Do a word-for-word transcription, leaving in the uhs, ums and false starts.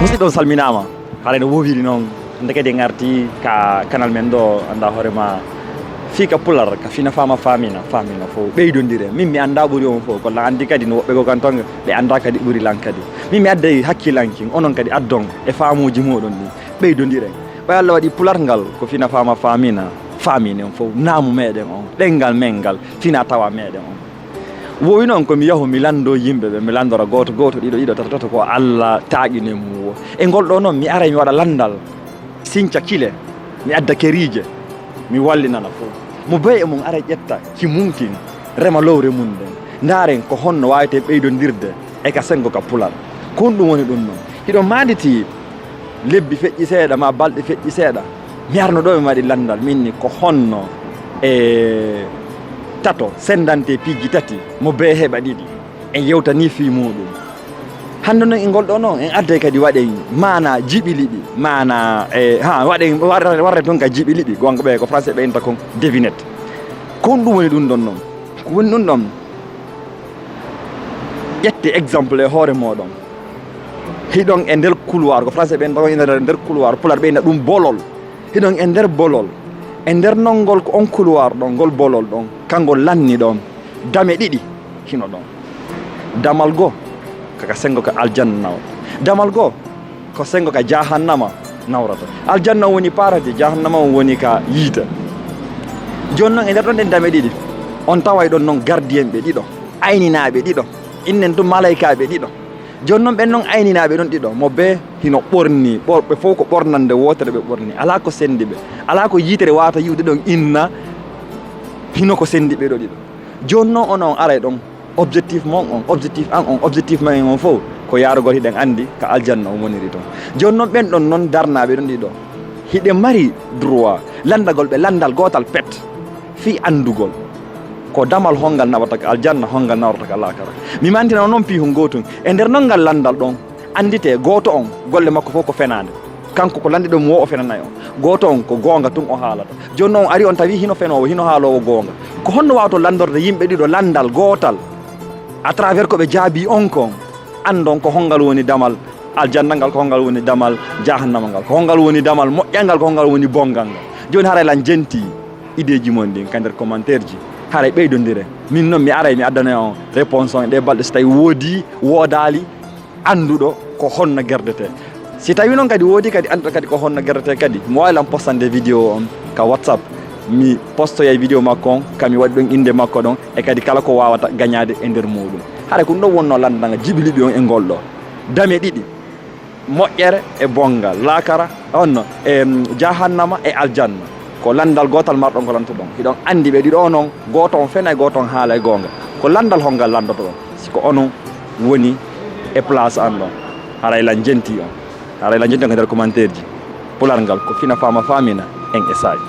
Musidɗo, on salminaama. Haray no woowiri noon. Hannde kadi en arti ka kanal men ɗo, annda hoore ma, fii ka pular, ka fina faama faamina, faamina fof, ɓeydondire. Min mi annda ɓuri on fof, kono anndi kadi no woɓɓe goo kan toon, ɓe annda kadi ɓuri lan kadi. Min mi adday hakkilanki, onon kadi addon e faamuuji mooɗon ɗin, ɓeydondire. Ɓay Allah waɗi pular ngal, ko fina faama faamina, faaminen fof, naamu meɗen on, ɗenngal men ngal, fina tawa meɗen on. Wowi noon ko mi yahu mi lanndo yimɓe ɓe, mi lanndora gooto gooto, ɗiɗo ɗiɗo, tato tato, ko Allah taaƴine mum wo. E ngol ɗoo noon mi aray mi waɗa lanndal, sinca kile, mi adda keriije, mi wallinana fof. Mo bee e mum aray ƴetta ki mum kin, rema lowre mum nden. Ndaaren ko honno waaweten ɓeydondirde e ka senngo ka pular. Ko honɗum woni ɗum noon? Hiɗon maanditi lebbi feƴƴi seeɗa, maa balɗe feƴƴi seeɗa, mi arno ɗoo mi waɗi lanndal, min ni ko honno e tato senndante piiji tati, mo bee heɓa ɗiɗi. En yewtanii fii muuɗum. Hannde noon e ngol ɗoo noon, en adday kadi waɗen maanaa jiɓi liɓi, maanaa, e, ha, waɗen, warre, warre toon ka jiɓi liɓi, goonga ɓe ko français ɓe innta kon devinette. Ko honɗum woni ɗum ɗon noon? Ko woni ɗum ɗon? Ƴette exemple e hoore mooɗon. Hiɗon e nder couloir, ko français ɓe innta kon e nder couloir, pular ɓe inna ɗum bolol. Hiɗon e nder bolol. E nder non ngol ko on couloir ɗon, ngol bolol ɗon, kangol lanni ɗon. Dame ɗiɗi hino ɗon. Damal goo, ka ka senngo ka aljanna nawrata. Damal goo, ko senngo ka jahannama nawrata. Aljanna on woni paradis, jahannama on woni ka yiite. Jooni non e nder ɗon ɗen dame ɗiɗi, on taway ɗon non gardien ɓe ɗiɗo, ayninaaɓe ɗiɗo, innen tun malaykaaɓe ɗiɗo. Jooni non ɓen non ayninaaɓe ɗon ɗiɗo, mo bee hino ɓorni, ɓor-, ɓe fof ko ɓornande wootere ɓe ɓorni. Alaa ko senndi ɓe. Alaa ko yiitere waawata yi'ude ɗon inna hino ko senndi ɓe ɗo ɗiɗo. Jooni non onon on aray ɗon. Objectif mon on, objectif an on, objectif men on fof ko yaarugol, hiɗen anndi ka aljanna on woniri ton. Jooni non ɓen ɗon non darnaaɓe ɗon ɗiɗo, hiɗen mari droit lanndagol ɓe lanndal gootal pet fii anndugol ko damal honngal naɓata ka aljanna, honngal nawrata ka laakara. Mi mantina on non piihun gootun. E nder non ngal lanndal ɗon, annditee gooto on golle makko fof ko fenaande. Kanko ko lanndi ɗon mo o fenanay on. Gooto on ko goonga tun o haalata. Jooni non on ari on tawi hino fenoowo, hino haaloowo goonga. Ko honno waawto lanndorde yimɓe ɗiɗo lanndal gootal à travers ko ɓe jaabii on kon? Anndon ko honngal woni damal aljanna ngal, ko honngal woni damal jahannama ngal, ko honngal woni damal moƴƴal ngal, ko honngal woni bonngal ngal. Jooni haray lan jentii ideeji mon ɗin ka nder commentaire ji. Haray ɓeydondire. Min non mi aray mi addanoya on réponse on e ɗee balɗe so tawi woodii, woodaali, annduɗo ko honno gerdetee. Si tawi non kadi woodii kadi annduɗo kadi ko honno gerdetee kadi, mo waawi lan postande vidéo on ka WhatsApp. Mi postoyay vidéo makko on, ka mi waɗi ɗon innde makko ɗon, e kadi kala ko waawata gañaade e nder muuɗum. Haray ko ɗum ɗon wonnoo lanndal ngal jiɓi liɓi on e ngol ɗoo. Dame ɗiɗi. Moƴƴere e bonngal, laakara, on no, e, mm, jahannama e aljanna. Ko lanndal gootal marɗon ko lantoɗon. Hiɗon anndi ɓe ɗiɗo on, gooto on fenay, gooto on haalay goonga. Ko lanndal honngal lanndotoɗon? Si ko onon woni e place an ɗon, haray lan jentii on. Haray lan jentii on ka nder commentaire ji. Pular ngal ko fina faama faamina, en e saa'i.